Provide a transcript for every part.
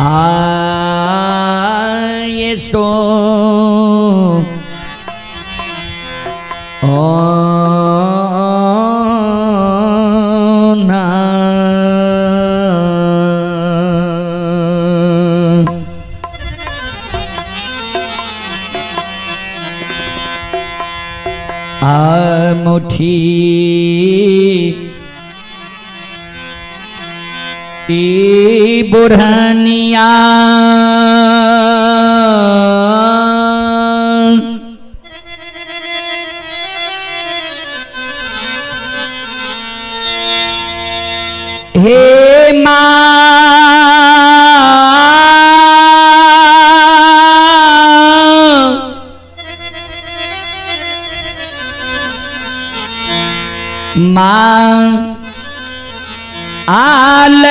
आए सो ओ ना आ मुठी ई बुरहनिया हे माँ माँ आलेत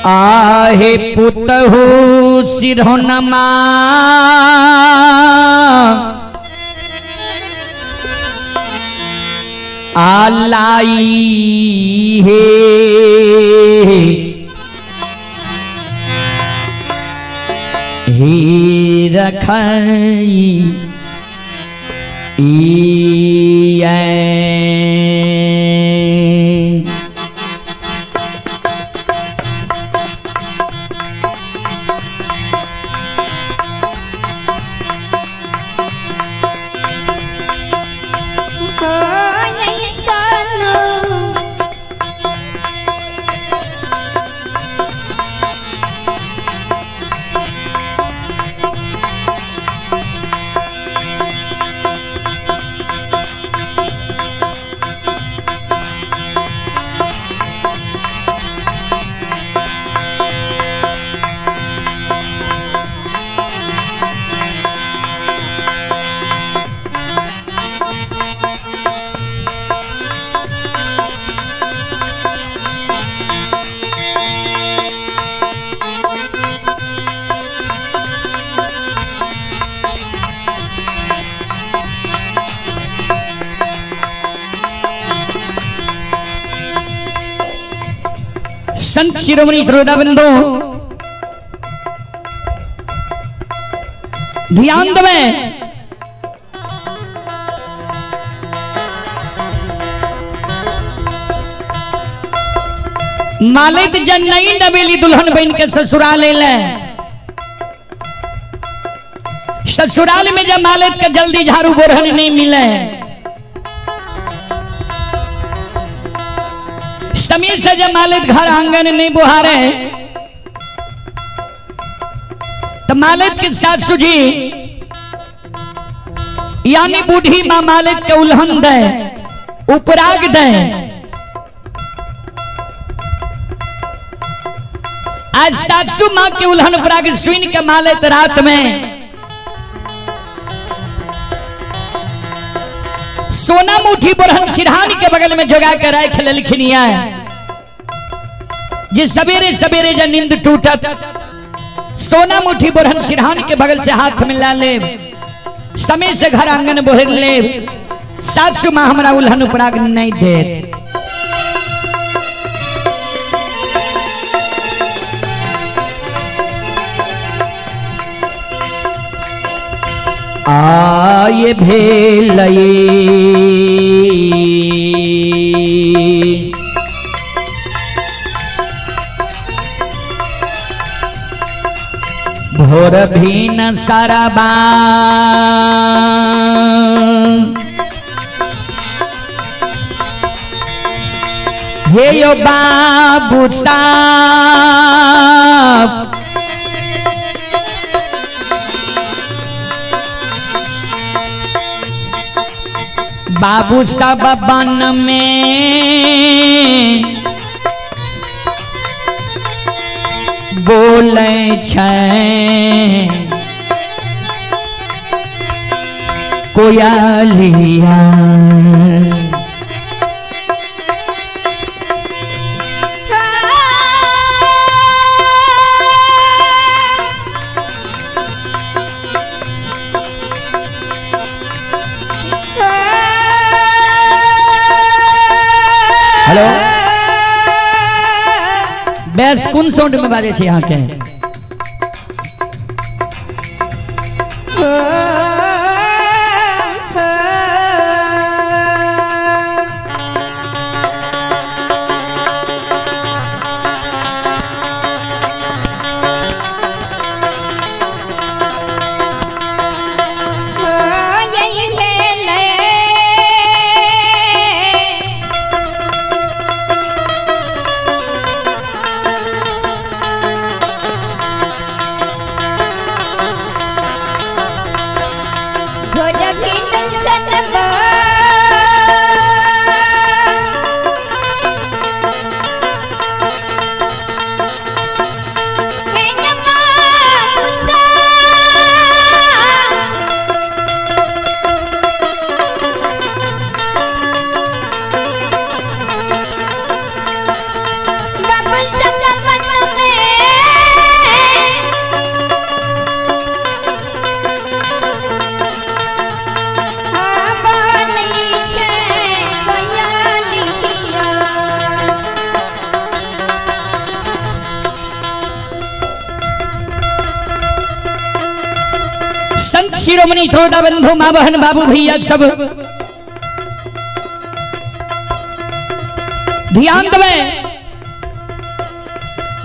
आहे पुतहु सिरहोनमा आलाई हे ही रखई संत शिरोमणि श्रोता बंधु ध्यान देवे। मालिक जन नई नवेली दुल्हन बन के ससुराल ले, ससुराल में जब मालिक के जल्दी झाड़ू बोरहन नहीं मिले, समय से जब मालिक घर आंगन नहीं बुहारे, तो मालिक के सासू जी यानी बूढ़ी मां मालिक के उल्हन दे, उपराग दे। आज सासू मां के उल्हन उपराग सुन के मालिक रात में सोना मुठी बुरहन सिरहान के बगल में जोगा के राख लेलखिनिया, जे सवेरे सवेरे जब नींद टूटत सोना मुठी बुरहन सिरहान के बगल से हाथ मिला ले, समय से घर आंगन बोहर ले, सासू मां हमरा उल्हन उपराग नहीं दे। आये भेलये भोर भीन सरबा हे यो बाबू साहब बाबू सब बन में बोले छै कोयलिया। Oh, हेलो बेस कोन साउंड में बाजै छै अहाँके? संत शिरोमणि थोड़ा बंधु माँ बहन बाबू भैया सब ध्यान देवे।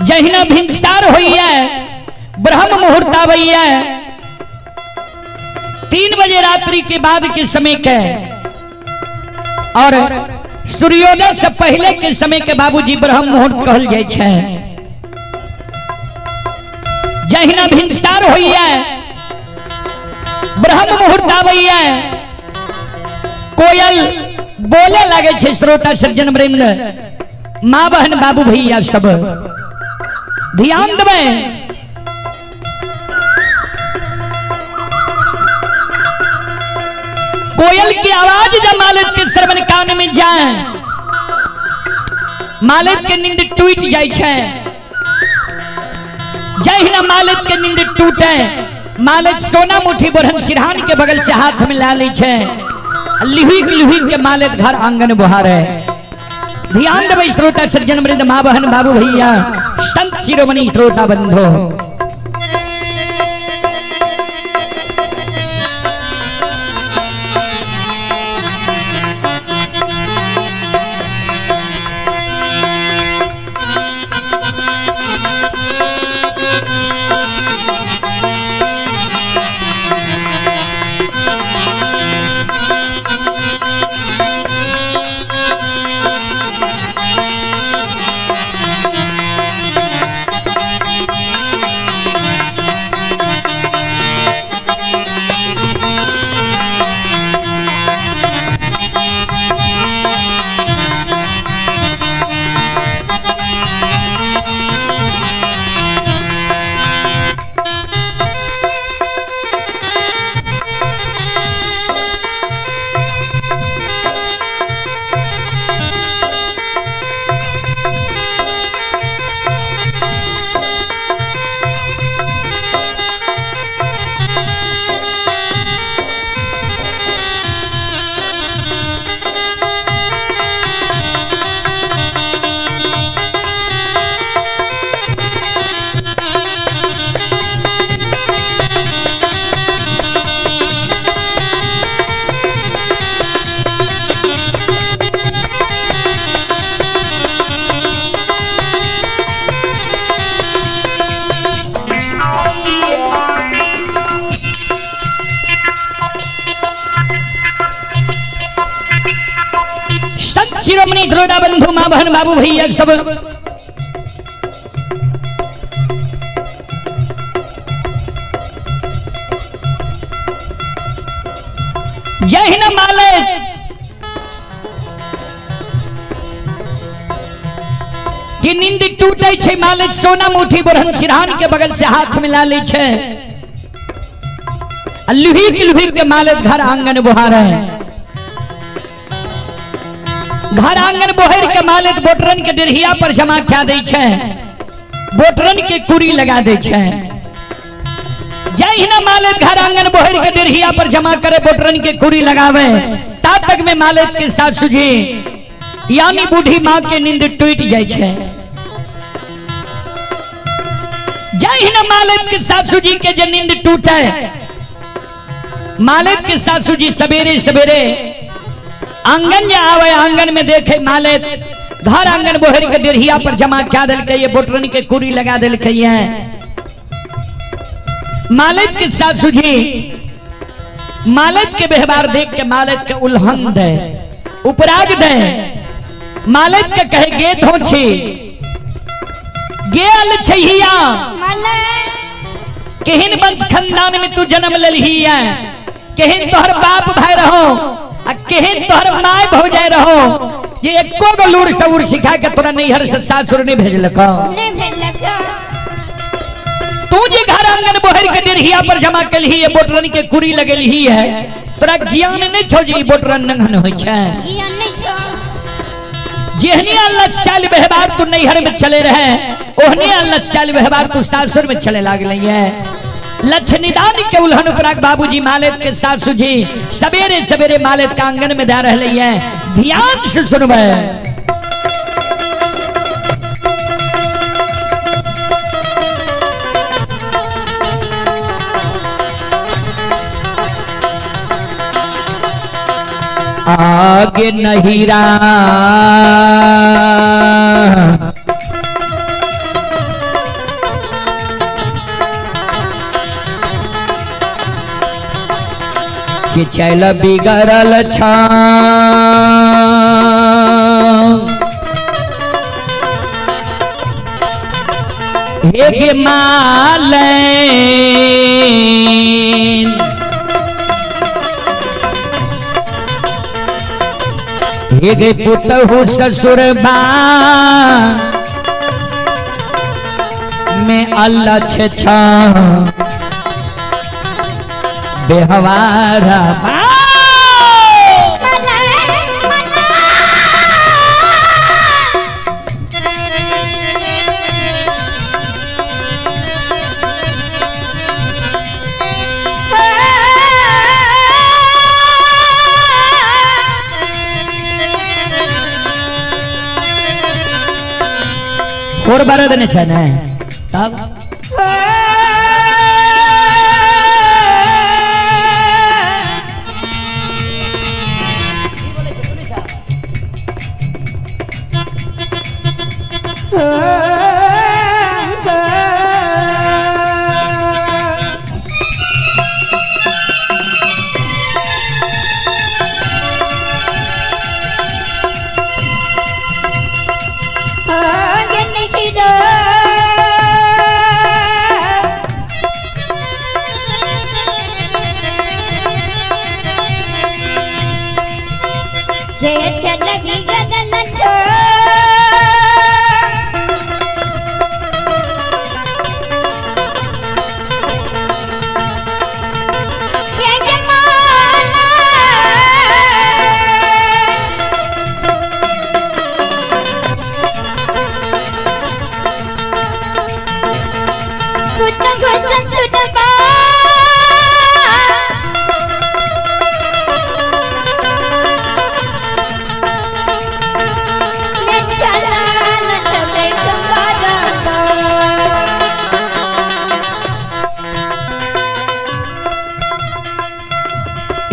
जहिना भिनसार होइए, ब्रह्म मुहूर्त आबैया 3 बजे रात्रि के बाद के समय के और सूर्योदय से पहले के समय के बाबूजी ब्रह्म मुहूर्त कहल जाय छै। जहिना भिनसार होइए, ब्रह्म मुहूर्त आबैया, कोयल बोले लागे छै। श्रोता सज्जन वृंद, माँ बहन बाबू भैया सब ध्यान देवे। कोयल की आवाज जब मालिक के श्रवण कान में जाए, मालिक के नींद टूट जाए छै। जहिना मालिक के नींद टूटे, मालिक सोना मुठी बरहन सिरहान के बगल से हाथ में ला लै छै। लिहुक लिहुक के मालिक घर आंगन बुहारे। ध्यान देबै श्रोता सज्जन वृंद, माँ बहन बाबू भैया, संत शिरोमणि श्रोता बंधु। शिरोमणि द्रोड़ा बंधु माँ बहन बाबू भैया सब जय हिंद। मालिक की नींद टूटे छै, मालिक सोना मुठी बरहन सिरहान के बगल से हाथ मिला लै छै। लुहिक लुहिक के मालिक घर आंगन बुहारे। घर आंगन बोहर के मालिक बोटरन के डेढ़िया पर जमा क्या दै छै, बोटरन के कुरी लगा दै छै। जहिना मालिक घर आंगन बोहर के डेढ़िया पर जमा करे, बोटरन के कुरी लगावे, ता तक में मालिक के सासू जी यानी बूढ़ी माँ के नींद टूट जाए छे। जहिना मालिक के सासू जी के जे नींद टूटे, मालिक के सासू जी सवेरे सवेरे आंगन में आवे, आंगन में देखे मालिक घर आंगन बोहर के डेढ़िया पर जमा क्या दिल ये बोटरन के कुरी लगा दिल है। मालिक के सासू जी मालिक के व्यवहार देख के मालिक के उल्हन दे, उपराग दे, मालिक के कहे गे धोछी गेल छहिया केहन वंश खानदान में तू जन्म ललही है, केहन तोहर बाप भाई रहो आ केहन तोहर my भौजाई रहो, ये एको गो लूर सऊर सिखा के तोरा नैहर से सासुर नहीं भेजलको, नहीं भेजलको। तू जे घर आंगन बोहर के डेढ़िया पर जमा कलही है, बोटरन के कुरी लगलही है, तोरा ज्ञान नहीं छौ जे ई बोटरन नंगन होय छै, ज्ञान नहीं छौ। जेहनी अल्लाह चाल व्यवहार तू नैहर में चले रहे, ओहनी अल्लाह चाल व्यवहार तू सासुर में चले लागल है। लक्ष्मीदान के उल्हन उपराग बाबूजी मालिक के सासू जी सवेरे सवेरे मालिक के आंगन में जा रहे है। ध्यान से सुनबे। आगे नहीं रा कि चल बिगड़ल छा हे मालैन हे गे पुतहु ससुर बा में अल्लाह छा बेहवारा और बारह देने छे ने तब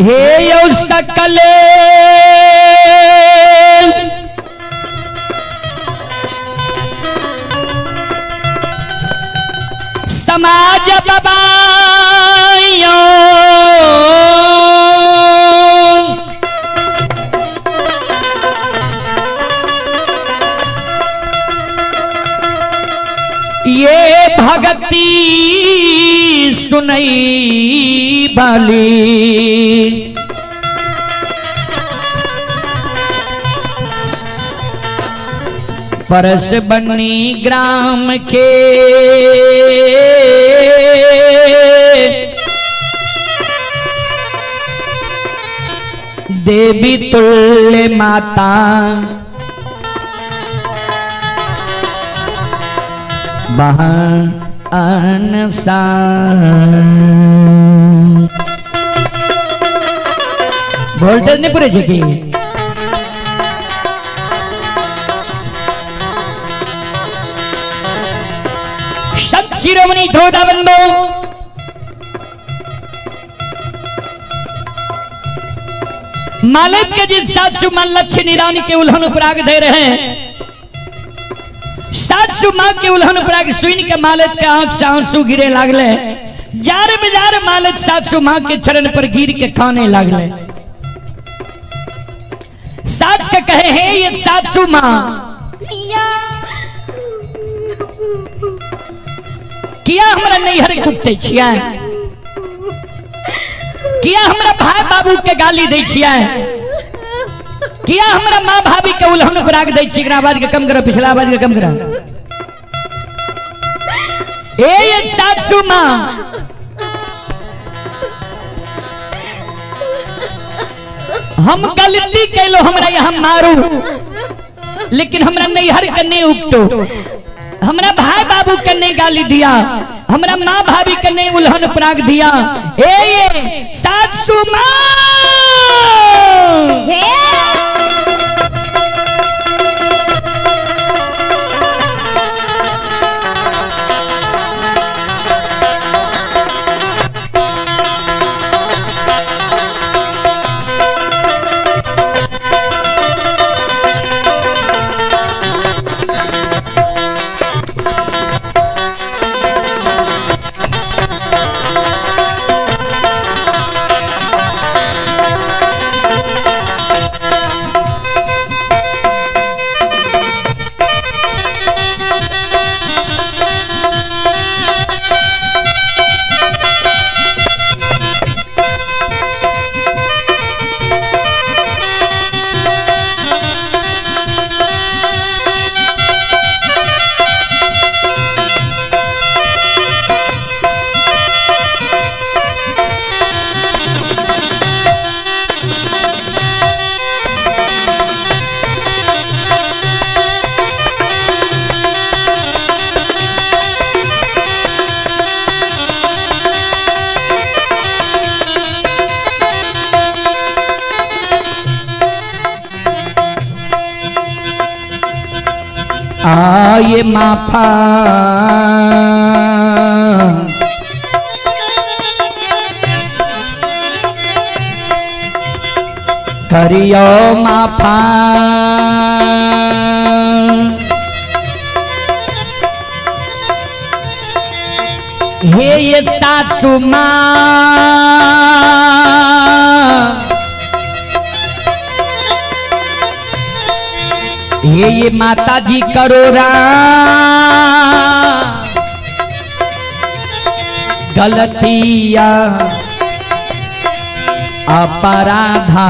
हे यौ सकले समाज बबायो ये भगती सुनई बाली परस बनी ग्राम के देवी तुल्य माता बहन वोल्टेज नहीं पूरे की। शिरोमणि धोदा बंधु मालिक के जिस सासू मां लक्ष्मी रानी के उल्हन उपराग दे रहे हैं, सासू मां के उल्हन उपराग सुन के मालिक के आंख से आंसू गिरे लागले। जार बाजार मालिक सासू मां के चरण पर गिर के खाने लागले। सास के कहे हैं ये सासू मां किया हमरा नैहर कुटै छियै, किया हमरा भाई बाबू के गाली दै छियै, किया हमरा माँ भाभी के उल्हन उपराग दै छी। आवाज के कम करो, पिछला आवाज के कम करो। ए सासू माँ हम गलती कैलो, हमरा यहाँ मारू लेकिन हमरा नैहर के नहीं उपटो, हमरा भाई बाबू के नहीं गाली दिया, हमरा माँ भाभी के नहीं उल्हन उपराग दिया। ए सासू माँ आए माफा करियो माफा, हे ये सासू माँ ये माता जी करो गलतिया अपराधा।